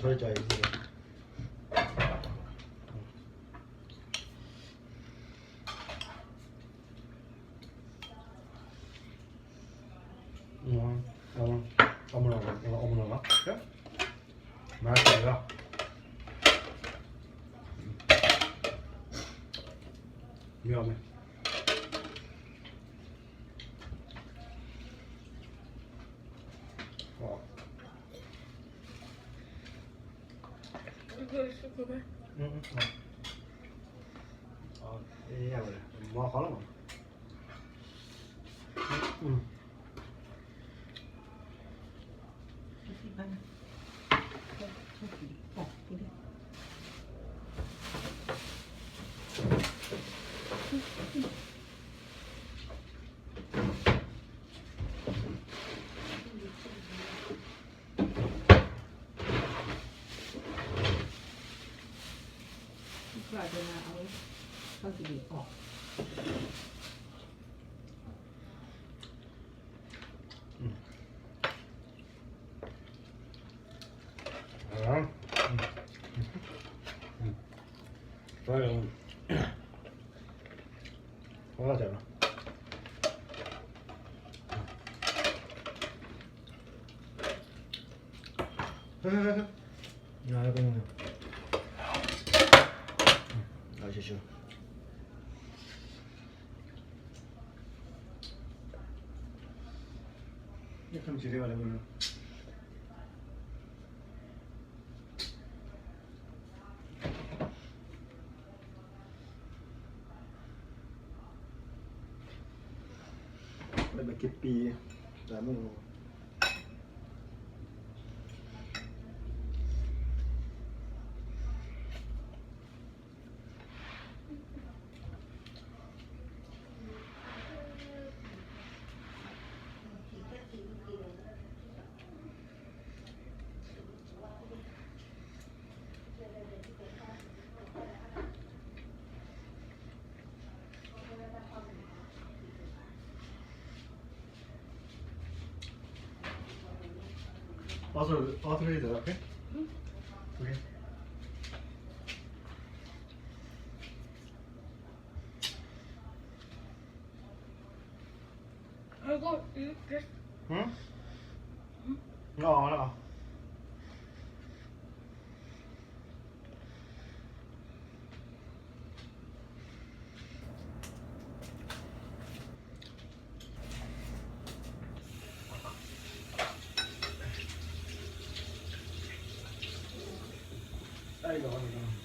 အဝဲကၠီအံၤ အမနီၤ, အမနီၤ, မၤစၢၤလီၤ, မ့ၢ်အီၤမ့ၢ် မၤဃီလီၤမး. All three, all three is okay? Okay. I got this. Hmm? No, no. There you go.